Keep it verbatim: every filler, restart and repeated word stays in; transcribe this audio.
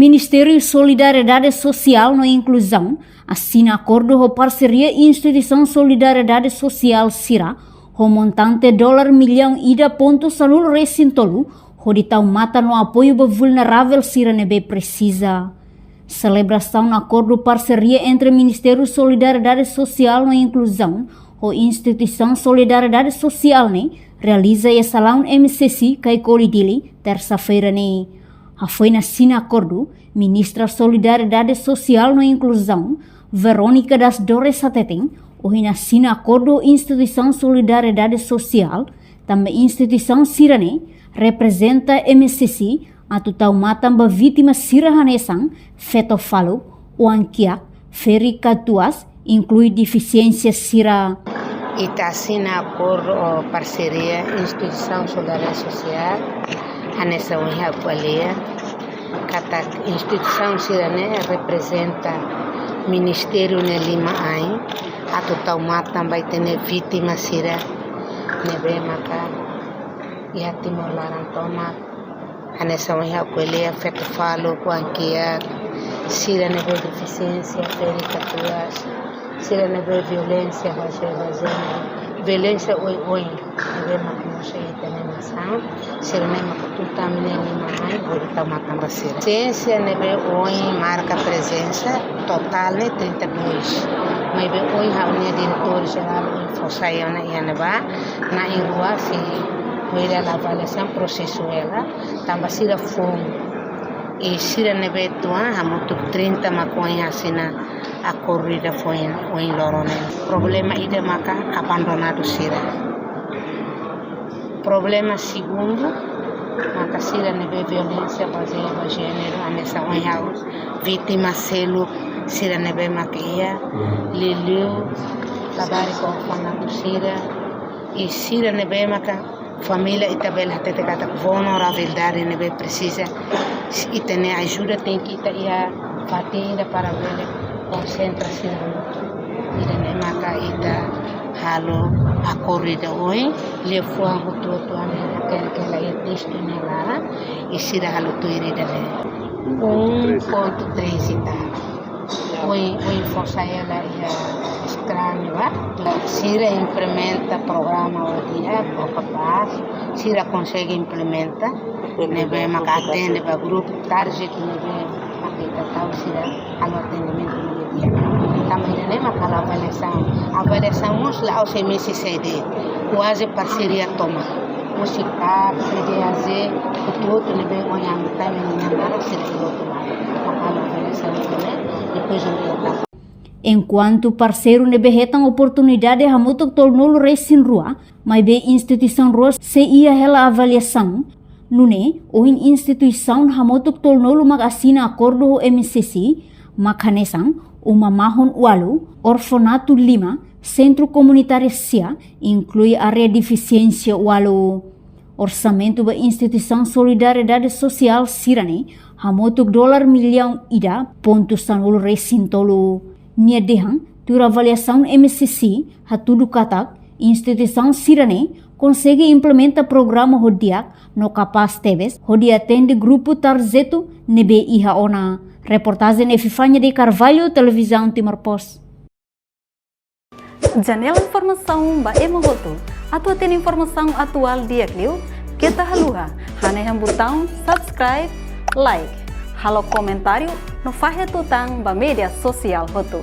Ministériu Solidariedade Sosiál no Inkluzaun asina akordu ho parseria instituisaun solidariedade sosiál sira ho montante dolar millaun ida pontu sanulu resin tolu, hodi tau matan no apoiu ba vulneravel sira ne'ebé presiza. Selebrasaun akordu parseria entre Ministériu Solidariedade Sosiál no Inkluzaun ho instituisaun solidariedade sosiál ne'e realiza iha salaun M C C Caicoli Dili, tersa-feira ne'e. Hafoin asina akordu, Ministra Solidariedade Sosiál no Inkluzaun, Verónica das Dores hateten, ohin asina akordu instituisaun solidariedade sosiál, tanba instituisaun sira-ne'e reprezenta M C C atu tau matan ba vítima sira hanesan feto faluk, oan-kiak, ferik-katuas, inklui defisiénsia sira. Ita asina akordu ou parseria instituisaun solidariedade sosiál, hanesan ohin ha'u ko'alia, katak instituisaun sira-ne'e reprezenta ministériu nia liman-ain atu tau matan ba ita-nia vítima sira ne'ebé maka iha Timor laran tomak, hanesan ohin ha'u ko'alia, feto faluk, oan-kiak, sira ne'ebé defisiénsia, ferik-katuas, sira ne'ebé violénsia bazeia ba jéneru, violénsia oioin ne'ebé maka mosu iha ita-nia nasaun, sira-ne'e maka tutan ami-nia liman-ain hodi tau matan ba sira. Defisiénsia ne'ebé ohin marka prezensa totál ne'e trinta e dois. Maibé ohin ha'u-nia diretór jerál ohin fó sai ona iha ne'ebá, na'in-rua sei tuir hela avaliasaun, prosesu hela, tanba sira foun. I sira ne'ebé tuan hamutuk trinta mak ohin asina akordu ida foin ohin loron ne'e. Problema ida maka abandonadu sira. Problema segundu maka sira ne'ebé violénsia bazeia ba jéneru, hanesan ohin ha'u, vítima seluk, sira ne'ebé maka iha liuliu labarik orfanatu sira, i sira ne'ebé maka família ita bele hatete katak vulnerabilidade ne'ebé presiza ita-nia ajuda, tenke ita iha fatin ida para bele konsentra sira hamutuk. Ida-ne'e maka ita halo akordu ida ohin, liafuan hotu-hotu ami hakerek hela iha testu nia laran, i sira halo tuir ida-ne'e. Um ponto três ita. Ohin, ohin fó sai hela iha ekrán ne'ebá. Sira implementa programa O D I A, o kapás, sira konsege implementa, ne'ebé maka atende ba grupu target ne'ebé maka ita tau sira halo atendimentu ne'ebé di'ak. Tanba ida-ne'e maka halo avaliasaun. Avaliasaun mós la'ós M C C de'it, kuaze parseria tomak. Husi kap, C D A Z, hotu-hotu ne'ebé ohin ami tama iha nia laran sira hotu-hotu mai. Maka halo avaliasaun ne'e, depois ohin ita. Enkuantu parseiru ne'ebé hetan oportunidade hamutuk tolunulu resin rua, maibé instituisaun rua sei iha hela avaliasaun, nune'e ohin instituisaun hamutuk tolunulu mak asina akordu ho M C C, mak hanesan uma mahon ualu, orfanatu lima, sentru komunitáriu sia, inklui área defisiénsia ualu. Orsamentu ba instituisaun solidariedade sosiál sira-ne'e hamutuk dolar millaun ida pontu sanulu resin tolu. Nia dehan, tuir avaliasaun M C C hatudu katak instituisaun sira-ne'e konsege implementa programa ho di'ak no kapás tebes hodi atende grupu tarjetu ne'ebé iha ona. Reportajen Epifania de Carvalho, Televizaun Timor Post. Janela informasaun ba ema hotu. Atu hatene informasaun atuál di'ak liu, keta haluha hanehan butaun subscribe, like, halo komentáriu no fahe tutan ba média sosiál hotu.